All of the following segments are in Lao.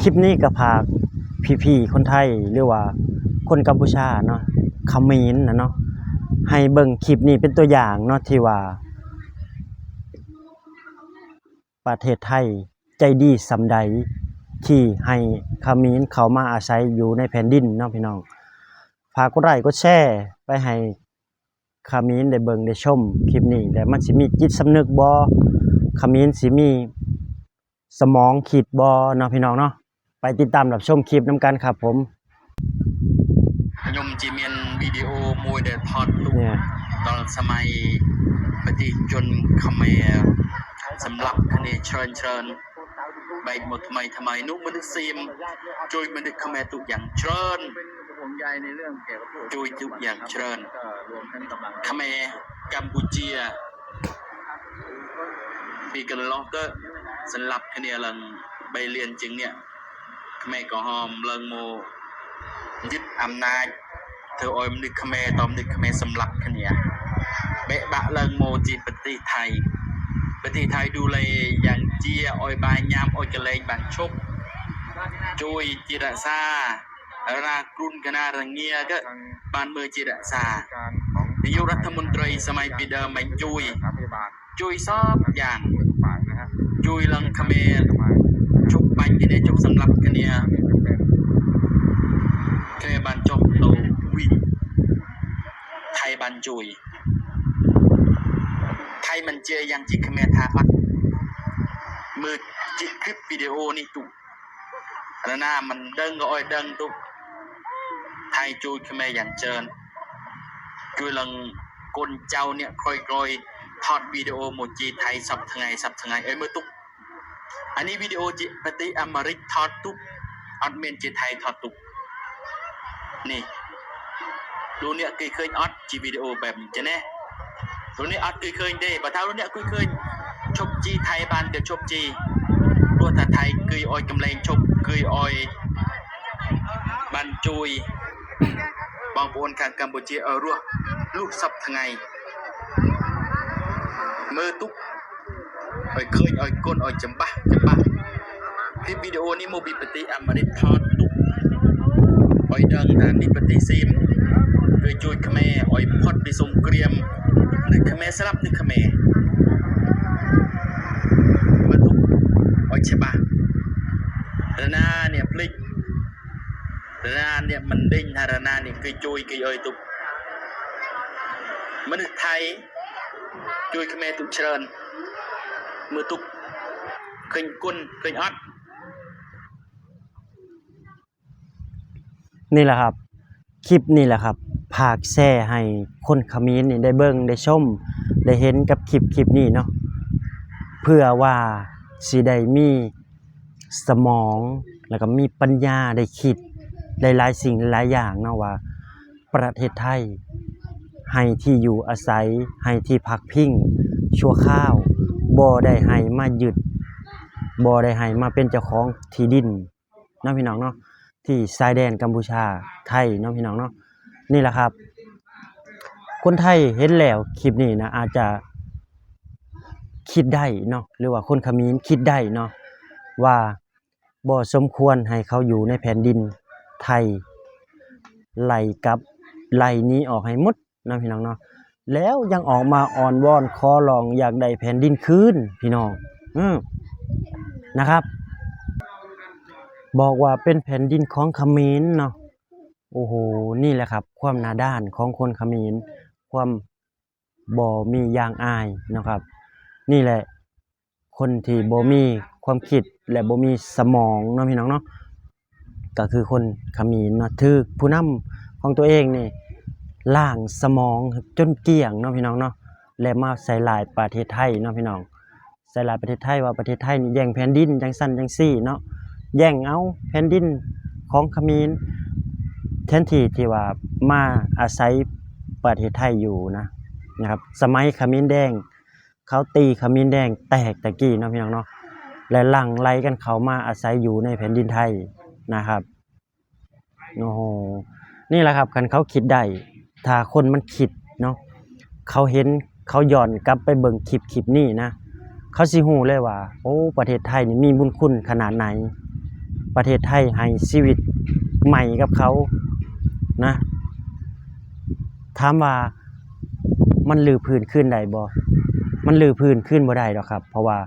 ຄລິບນີ້ກໍຝາກພີ່ໆຄົນໄທ ຫຼືວ່າຄົນກັມພູຊາເນາະ ຂະເໝນນະເນາະ ໃຫ້ເບິ່ງຄລິບນີ້ເປັນຕົວຢ່າງເນາະ ທີ່ວ່າປະເທດໄທໃຈດີສ່ຳໃດ ທີ່ໃຫ້ຂະເໝນເຂົ້າມາອາໄສຢູ່ໃນແຜ່ນດິນເນາະພີ່ນ້ອງ. ຝາກກົດໄລກົດແຊໄປໃຫ້ຂະເໝນໄດ້ເບິ່ງໄດ້ຊົມຄລິບນີ້ ແລ້ວມັນຊິມີຈິດສຳນຶກບໍ່? ຂະເໝນຊິມີ ສະໝອງຄິດບໍ່ເນາະພີ່ນ້ອງເນາະ? ໄປຕິດຕາມຮັບຊົມຄລິບນຳກັນຄັບຜົມ. ເນຍ ពីກະລອກເກີດ ສຳລັບຄະເນລາງໃບລຽນເຈີງເນຍ ຂະແມກໍຫອມເລີງໂມຍຶດອຳນາດ ເທີອອຍມະນຸດຂະແມ ຕອມມະນຸດຂະແມສຳລັບຄະເນ ເບະບະເລີງໂມຈີປະເທດໄທ ປະເທດໄທດູແລຢ່າງເຈຍ ອອຍບາຍຍາມ ອອຍກະແລງບານຊົບ ໂຈຍຈີລະຊາ ລາກຣຸນຄະນາຣະເງຍກະ ບ້ານເມືອງຈີລະຊາ ນາຍົກລັດຖະມົນຕີສະໄໝປີເດີມແມ່ນໂຈຍ ໂຈຍຊອບຢ່າງ ໂຈຍເລີງຂະແມ ຈົບໄປທີ່ໄດ້ຈົບສຳລັບຄະເນ ຂະແມບ້ານຈົບໂຕວິ ໄທບ້ານໂຈຍ ໄທມັນເຈຍຢ່າງຈິກຂະແມທາປັດ ມືຈິກຄລິບວິດີໂອນີ້ຕຸ ລະນາມັນເດີງກໍອອຍເດີງຕຸ ໄທໂຈຍຂະແມຢ່າງເຈີນ ໂຈຍເລີງ ກົນເຈົ້າເນຍ ຄ່ອຍໆ ທອດວິດີໂອໂມຈີໄທສັບທະໄງ ສັບທະໄງ ເອີຍ ມືຕຸ ອັນນີ້ວິດີໂອຈິປະຕິອາມາຣິກທອດຕຸ ອອດເມນເຈໄທທອດຕຸ ນີ້ ລຸເນຍເຄີຍເຄີຍອອດຈີວິດີໂອແບບນີ້ຈະແນ ລຸເນຍອອດເຄີຍເຄີຍເດ ບໍ່ເທົ່າລຸເນຍເຄີຍເຄີຍ ຊົບຈີໄທບ້ານເດີ ຊົບຈີ ພວກທາໄທເຄີຍອອຍກຳແລງ ຊົບເຄີຍອອຍ ບ້ານໂຈຍ ບາງໂປນຂ້າງກຳປູເຈຍ ເອີ ລວກ ລູກສັບທະໄງ ເມີຕຸ ອອຍເຄີຍ ອອຍກົນ ອອຍຈຳບາ ຈຳບາ ຄລິບວິດີໂອນີ້ໂມບິປະຕິອາມາລິດທອດຕຸ ອອຍເດີງນານິປະຕິເສມ ເຄີຍໂຈຍຂະແມ ອອຍພອດໄປສົງກຣຽມ ນຶກຂະແມສະລັບນຶກຂະແມ ເມີຕຸ ອອຍຈຳບາ ລະນາເນຍພລິກ ລະນາເນຍມັນເດັງ ຮາລະນາເນຍເຄີຍໂຈຍເຄີຍອອຍຕຸ ມະນຸດໄທ ໂຈຍຂະແມຕຸເຊີນ ເມີຕຸ ເຄີຍກົນ ເຄີຍອອດ ນີ້ລະຄັບ ຄລິບນີ້ລະຄັບ ຝາກແຊໃຫ້ຄົນຂະເໝນນີ້ໄດ້ເບິ່ງໄດ້ຊົມ ໄດ້ເຫັນກັບຄລິບ ຄລິບນີ້ເນາະ ເພື່ອວ່າຊິໄດ້ມີ ສະໝອງ ແລ້ວກໍມີປັນຍາໄດ້ຄິດໄດ້ຫຼາຍສິ່ງຫຼາຍຢ່າງເນາະວ່າ ປະເທດໄທໃຫ້ທີ່ຢູ່ອາໄສ ໃຫ້ທີ່ພັກພິງຊົ່ວຄາວ ບໍ່ໄດ້ໃຫ້ມາຍຶດ ບໍ່ໄດ້ໃຫ້ມາເປັນເຈົ້າຂອງທີ່ດິນເນາະ ພີ່ນ້ອງເນາະ ທີ່ຊາຍແດນກຳປູເຈຍ ໄທເນາະ ພີ່ນ້ອງເນາະ. ນີ້ລະຄັບ ຄົນໄທເຫັນແລ້ວຄລິບນີ້ນະ ອາດຈະຄິດໄດ້ເນາະ ຫຼືວ່າຄົນຂະເໝນຄິດໄດ້ເນາະ ວ່າບໍ່ສົມຄວນໃຫ້ເຂົາຢູ່ໃນແຜ່ນດິນໄທ ໄລ່ກັບ ໄລ່ໜີອອກໃຫ້ໝົດເນາະ ພີ່ນ້ອງເນາະ ແລ້ວຍັງອອກມາອ້ອນວອນຂໍຮ້ອງຢາກໄດ້ແຜ່ນດິນຄືນ ພີ່ນ້ອງ ເອີ ນະຄັບ ບອກວ່າເປັນແຜ່ນດິນຂອງຂະເໝນເນາະ. ໂອ້ໂຫ ນີ້ແຫຼະຄັບ ຄວາມໜ້າດ້ານຂອງຄົນຂະເໝນ ຄວາມບໍ່ມີຢ່າງອາຍເນາະຄັບ. ນີ້ແຫຼະ ຄົນທີ່ບໍ່ມີຄວາມຄິດ ແລະ ບໍ່ມີສະໝອງເນາະ ພີ່ນ້ອງເນາະ ກໍຄືຄົນຂະເໝນເນາະ ຖືກຜູ້ນຳຂອງຕົວເອງນີ້ລ້າງສະໝອງຈົນກ້ຽງເນາະ ພີ່ນ້ອງເນາະ ແລະ ມາໃສ່ຮ້າຍປະເທດໄທເນາະ ພີ່ນ້ອງ. ໃສ່ຮ້າຍປະເທດໄທວ່າປະເທດໄທນີ້ແຍ່ງແຜ່ນດິນ ຈັ່ງຊັ້ນຈັ່ງຊີ້ເນາະ ແຍ່ງເອົາແຜ່ນດິນຂອງຂະເໝນ ແທນທີ່ທີ່ວ່າມາອາໄສປະເທດໄທຢູ່ນະ ນະຄັບ. ສະໄໝຂະເໝນແດງ ເຂົາຕີຂະເໝນແດງແຕກຕະກີ້ເນາະ ພີ່ນ້ອງເນາະ ແລະ ຫຼັ່ງໄຫຼກັນເຂົ້າມາອາໄສຢູ່ໃນແຜ່ນດິນໄທນະຄັບ. ໂອ້ໂຫ ນີ້ລະຄັບ ຄັນເຂົາຄິດໄດ້ ຖ້າຄົນມັນຄິດເນາະ ເຂົາເຫັນ ເຂົາຍ້ອນກັບໄປເບິ່ງຄລິບ ຄລິບນີ້ນະ ເຂົາຊິຮູ້ເລີຍວ່າ ໂອ້ ປະເທດໄທນີ້ມີບຸນຄຸນຂະໜາດໃດ. ປະເທດໄທໃຫ້ຊີວິດໃໝ່ກັບເຂົານະ. ຖາມວ່າມັນຮື້ພື້ນຄືນໄດ້ບໍ່? ມັນຮື້ພື້ນຄືນບໍ່ໄດ້ດອກຄັບ ເພາະວ່າ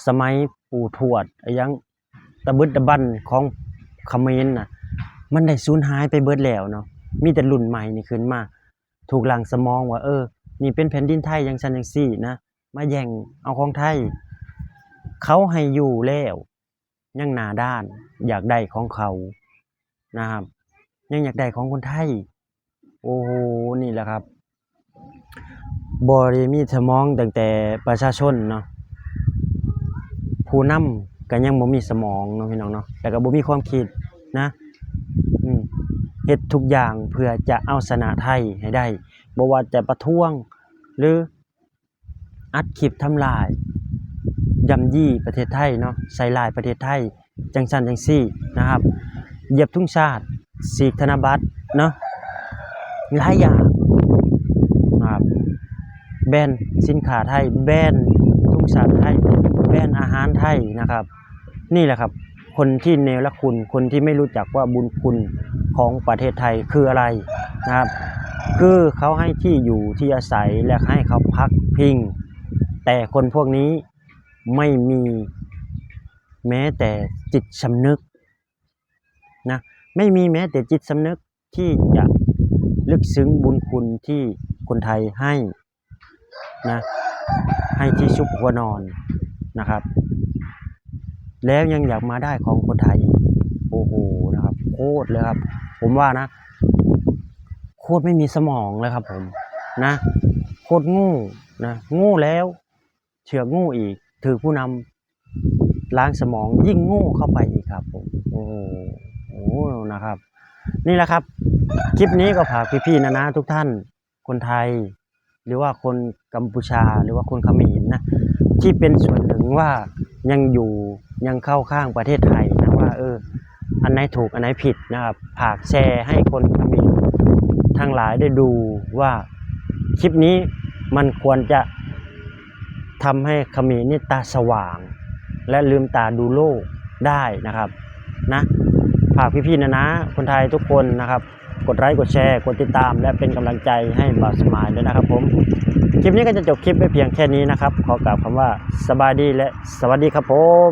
ສະໄໝປູ່ທວດ ອາຫຍັງ ຕະບຶດຕະບັນຂອງຂະເໝນນະ ມັນໄດ້ສູນຫາຍໄປເບິດແລ້ວເນາະ. ມີແຕ່ລຸ້ນໃໝ່ນີ້ຂຶ້ນມາ ຖືກລ້າງສະໝອງວ່າ ເອີ ນີ້ເປັນແຜ່ນດິນໄທ ຈັ່ງຊັ້ນຈັ່ງຊີ້ນະ ມາແຍ່ງເອົາຂອງໄທ. ເຂົາໃຫ້ຢູ່ແລ້ວ ຍັງໜ້າດ້ານ ຢາກໄດ້ຂອງເຂົານະຄັບ ຍັງຢາກໄດ້ຂອງຄົນໄທ. ໂອ້ໂຫ ນີ້ແຫຼະຄັບ ບໍ່ໄດ້ມີສະໝອງຕັ້ງແຕ່ປະຊາຊົນເນາະ, ຜູ້ນຳກໍຍັງບໍ່ມີສະໝອງເນາະ ພີ່ນ້ອງເນາະ, ແລ້ວກໍບໍ່ມີຄວາມຄິດນະ. ອືມ ເຮັດທຸກຢ່າງເພື່ອຈະເອົາຊະນະໄທໃຫ້ໄດ້, ບໍ່ວ່າຈະປະທ້ວງ ຫຼື ອັດຄລິບທຳລາຍ ຢ້ຳຢີປະເທດໄທເນາະ, ໃສ່ຮ້າຍປະເທດໄທ ຈັ່ງຊັ້ນຈັ່ງຊີ້ນະຄັບ, ຢຽບທຸງຊາດ, ສີກທະນະບັດເນາະ, ຫຼາຍຢ່າງນະຄັບ, ແບນສິນຄ້າໄທ, ແບນທຸງຊາດໄທ, ແບນອາຫານໄທນະຄັບ. ນີ້ແຫຼະຄັບ ຄົນທີ່ເນລະຄຸນ, ຄົນທີ່ໄມ່ຮູ້ຈັກວ່າບຸນຄຸນຂອງປະເທດໄທຄືອະໄລນະຄັບ, ຄືເຂົາໃຫ້ທີ່ຢູ່ທີ່ອາໄສ ແລະ ໃຫ້ເຂົາພັກພິງ, ແຕ່ຄົນພວກນີ້ ໄມ່ມີແມ້ແຕ່ຈິດສຳນຶກນະ, ໄມ່ມີແມ້ແຕ່ຈິດສຳນຶກທີ່ຈະລຶກຊຶ້ງບຸນຄຸນທີ່ຄົນໄທໃຫ້ນະ, ໃຫ້ທີ່ຊຸກຫົວນອນນະຄັບ, ແລ້ວຍັງຢາກມາໄດ້ຂອງຄົນໄທອີກ. ໂອ້ໂຫ ນະຄັບ ໂຄດເລີຍຄັບ, ຜົມວ່ານະ ໂຄດໄມ່ມີສະໝອງເລີຍຄັບຜົມນະ, ໂຄດໂງ່ນະ, ໂງ່ແລ້ວ ເຊືອກໂງ່ອີກ, ຖືກຜູ້ນຳລ້າງສະໝອງ ຍິ່ງໂງ່ເຂົ້າໄປອີກຄັບຜົມ. ໂອ້ໂຫ ນະຄັບ, ນີ້ແຫຼະຄັບ ຄລິບນີ້ກໍຝາກພີ່ໆນາໆທຸກທ່ານ ຄົນໄທ ຫຼືວ່າຄົນກຳປູຊາ ຫຼືວ່າຄົນຂະເໝນນະ ທີ່ເປັນສ່ວນໜຶ່ງວ່າຍັງຢູ່ ຍັງເຂົ້າຂ້າງປະເທດໄທນະ ວ່າ ເອີ ອັນໃດຖືກ ອັນໃດຜິດນະຄັບ, ຝາກແຊໃຫ້ຄົນຂະເໝນທັງຫຼາຍໄດ້ດູວ່າ ຄລິບນີ້ມັນຄວນຈະ ທຳໃຫ້ຂະເໝນນີ້ຕາສະຫວ່າງ ແລະ ລືມຕາດູໂລກໄດ້ນະຄັບນະ. ຝາກພີ່ໆນາໆຄົນໄທທຸກຄົນນະຄັບ ກົດໄລ ກົດແຊ ກົດຕິດຕາມ ແລະ ເປັນກຳລັງໃຈໃຫ້ບ່າວສະໝາຍດ້ວຍນະຄັບຜົມ. ຄລິບນີ້ກໍຈະຈົບຄລິບໄວ້ພຽງແຄ່ນີ້ນະຄັບ. ຂໍກ່າວຄຳວ່າສະບາຍດີ ແລະ ສະຫວັດດີຄັບຜົມ.